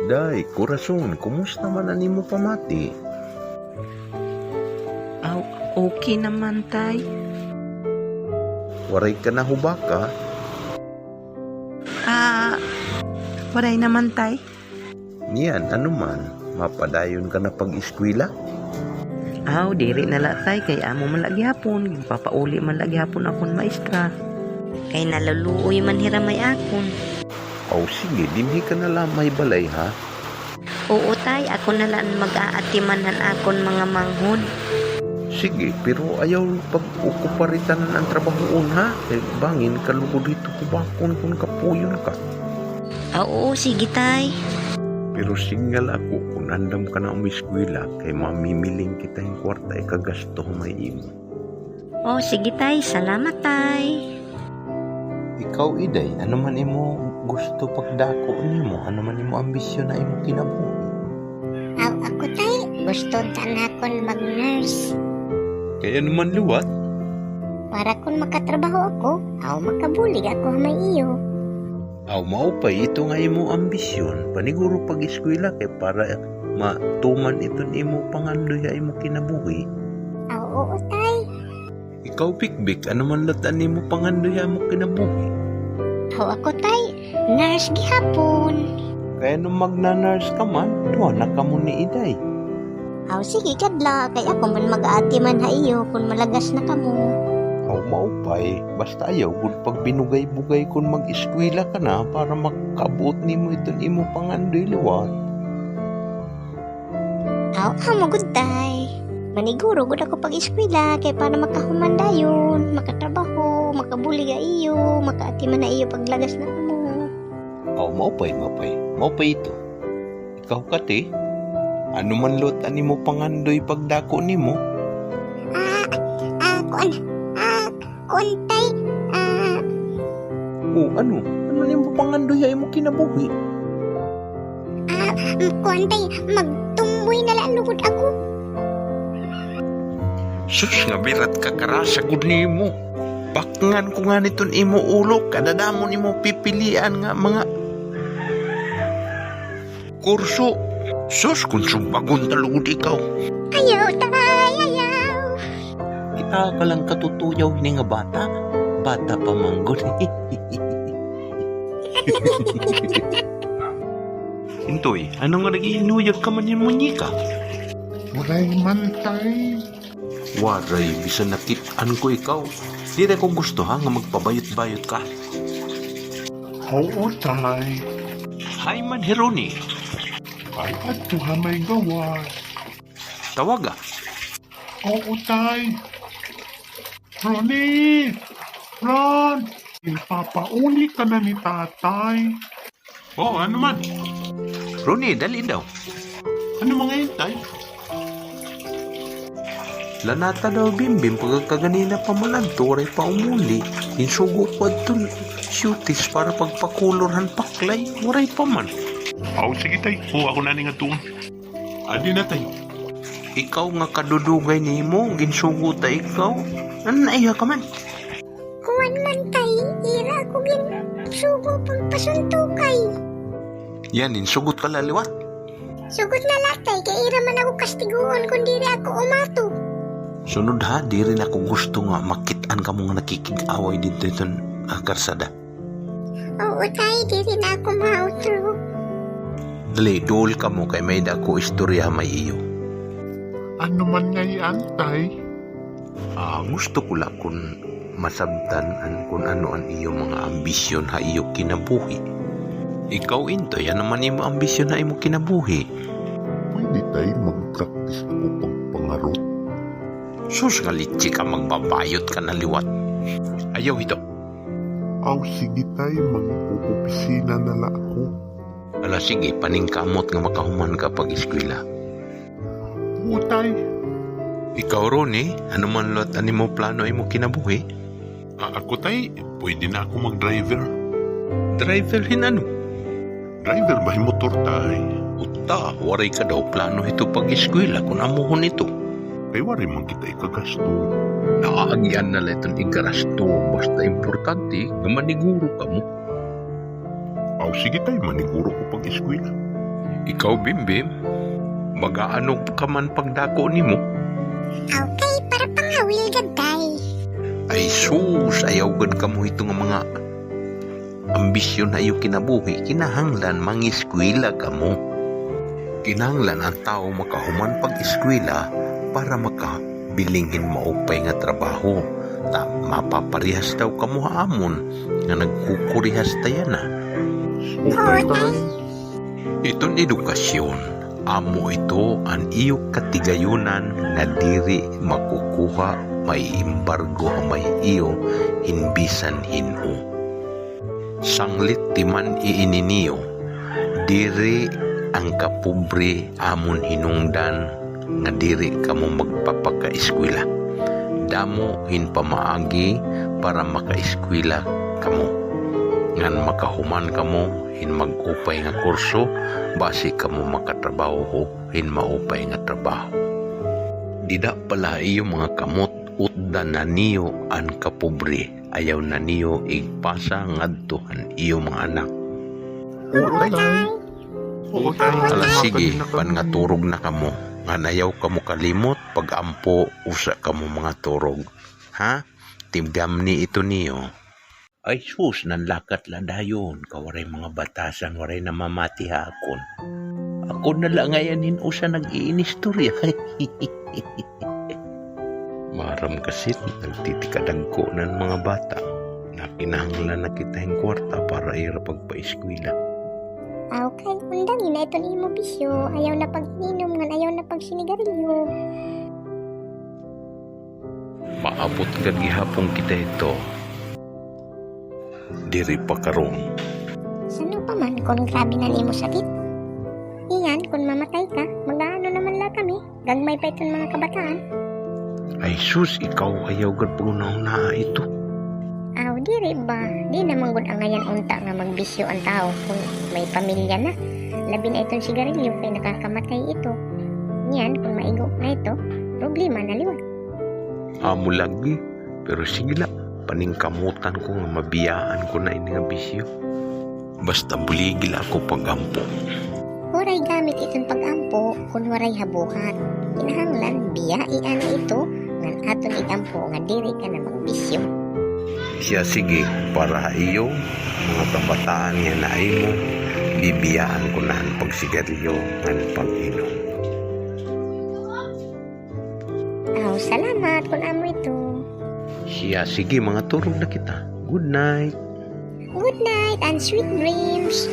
Day, Corazon, kumusta man ang imo pamati? Aw, okay naman, tay. Waray ka na hubaka? Ah, waray naman, tay. Niyan, ano man, mapadayon ka na pag-eskwela? Aw, diri na la, tay, kay amo man lagi hapon. Papauli man lagi hapon akon maestra. Kay naluluoy man hiramay akon. Aw, sige, dinhi ka na lang may balay ha. Oo tay, ako na lang mag-aatiman han akon mga manghod. Sige, pero ayaw pag-ukuparitanan ang trabahoon ha. Kay bangin, kalugod dito kubakon kung kapuyon ka. Ah, oo, sige tay. Pero singal ako kung andam ka na umiskwela kay mamimiling kita yung kwarta ikagasto may imo. Oh, sige tay, salamat tay. Ikaw, Iday, ano man imo gusto pagdako nimo? Ano man imo ambisyon na imo kinabuhi? Aw, ako tay, gusto tanakon mag-nurse. Kaya naman liwat, Para kung makatrabaho ako, aw makabulig ako may iyo. Aw maupay ito nga imo ambisyon. Paniguro pag eskwela kay para matuman iton imo pangandoy ha imo kinabuhi. Aw, oo tay. Ikaw, Bikbik, ano man latan nimo pangandoy ha imo kinabuhi? Aw, ako tay, nurse gihapon. Kaya nung magna-nurse ka man, duha na ka mo ni Iday. Aw, sige kadla, kay ako man mag-aati man ha iyo kung malagas na kamo. Aw maupay, basta ayaw gud pag binugay-bugay kung mag-eskwela ka na para makabuot nimo iton imo pangandoy liwat. Aw, amo gud tay. Maniguro gud ako pag eskwela kay para makahuman dayon, makatrabaho, makabulig ha iyo, makaati man ha iyo paglagas na kamo. Aw maupay, maupay. Maupay ito. Ikaw kate, ano man lot ani mo pangandoy pagdako nimo? Ah, ah, kuan, ah, kuan tay, ah, O ano? Ano nimo pangandoy ay mo kinabuhi? Ah, kuan tay, magtumboy na lang lugod ako. Sus nga birat ka karasa gud nimo. Bakngan ko nga niton imo ulo, kadadamon imo pipilian nga mga kurso. Sus, kung sumbagon talugod ikaw. Ayaw tay, ayaw. Kita ka lang katutuyaw ni nga bata. Bata pa manggod. Intoy, ano nga nagiinuyag ka man yung munyika? Waray man tay. Waray, bisan nakitaan ko ikaw. Di na ko gusto ha nga magpabayot-bayot ka. Oo tay. Hi man, Heroni. Ay adto ha may gawas. Tawag ah. Oo tay. Ronnie! Ron! Ipapauli ka na ni tatay. Oh, ano man? Ronnie, dali daw. Ano mga yun, tay? Lanata daw bimbim pagkaganina pa man adto waray pa umuli. Insugo ko adto syutis para pagpakulor han paklay waray pa man. Aw, sige tay. Oo, ako na ni nga tuon. Adi na tay. Ikaw nga kadudugay nimo ginsugo ta ikaw. Ano naiha ka man? Kuan man tay, ira ako gin sugo pagpasuntukay. Yan insugot ka laliwat. Sugot na latay, kay ira man ako kastiguon kung diri ako umato. Sunod ha, di rin ako gusto nga makitaan ka mo nga nakikig-away dito itong karsada. Oo tay, diri na ako mautro. Dali, duol ka mo kay may dako istorya may iyo. Ano man ngayon tay? Ah, gusto ko lang kung masabtan an kung ano ang iyong mga ambisyon ha iyo kinabuhi. Ikaw, Intoy, ano man imo ambisyon ha imo kinabuhi? Pwede tay mag-practice ako pagpangarot. Sus nga litsi ka magbabayot ka na liwat. Ayaw ito. Aw sige tay, mag-uopisina na la ako. Ala sige, paningkamot nga makahuman ka pag eskwela. Oo tay. Ikaw, Ronnie, ano man lot ani mo plano imo kinabuhi? Ah, ako tay, pwede na ako mag-driver. Driver hin ano? Driver ba yung motor tay? Uta, waray ka daw plano ito pag eskwela kung amuhon ito. Kay wari man kita ikagasto. Naagyan na lang itong igarasto. Basta importante, nga maniguro ka mo. Aw, sige tay, maniguro ko pag eskwela. Ikaw, Bimbim, mag-aano ka man pagdako nimo? Okay, para pangawil gad, tay. Ay sus, ayaw gad kamo ito nga mga ambisyon na iyo kinabuhi. Kinahanglan mangiskwela kamo. Kinahanglan ang tao makahuman pag-eskwela para makabilingin maupay nga trabaho. Ta mapaparehas daw kamo haamon nga nagkukurihas taya na. Oo, tay. Iton edukasyon, amo ito ang iyo katigayunan nga diri makukuha may embargo ha may iyo hinbisan hino. Sanglit timan iininiyo, diri ang kapobre amon hinungdan nga diri kamo magpapakaeskwela. Damo hin pamaagi para makaeskwela kamo ngan makahuman kamo hin mag-upay nga kurso, basi kamo makatrabaho hin maupay nga trabaho. Dida pala iyo mga kamot, utda na niyo ang kapobre, ayaw na niyo igpasa ngadto han iyo mga anak. Oo, tay. Oo, tay. Ala sige, Makapanin na pan kami. nga turog na kamo, ngan ayaw kamo kalimot pag-ampo usa kamo mga turog, ha? Timgam ni ito niyo. Ay sus, nanlakat la dayon kawaray mga batasan, waray namamati hakon. Ako na lang ngayon usa nag-iinistorya. Maram kasi nagtitikadag ko ng mga bata na kinahanglan na kita yung kwarta para ira pagpa-eskwela. Okay, undang ina iton imo bisyo. Ayaw na pag ininom ngan ayaw na pag sinigarilyo. Maabot ka gihapon kita ito. Diri pa karon. Sano pa man kung grabe na nimo sakit? Iyan, kung mamatay ka, mag-aano naman la kami. Gagmay pa iton mga kabataan. Ay sus, ikaw ayaw gad pagunahuna ito. Aw, diri ba? Di naman gud angayan unta nga magbisyo ang tao kung may pamilya na. Labi na itong sigarilyo kay nakakamatay ito. Niyan, kung maigo na ito, problema na liwat. Amo lagi, pero sige la, paningkamutan ko nga mabiyaan ko na ini nga bisyo. Basta buligil ako pagampo. Waray gamit itong pag-ampo kung waray habuhat. Kinahanglan, biya iana ito ngan aton igampo nga diri ka na magbisyo. Siya sige, para iyo, mga kabataan nga naay mo, bibiyaan ko na ang pagsigarilyo ngan pag-inom. Aw, salamat kung amo ito. Siya sige, mga turog na kita. Good night. Good night and sweet dreams.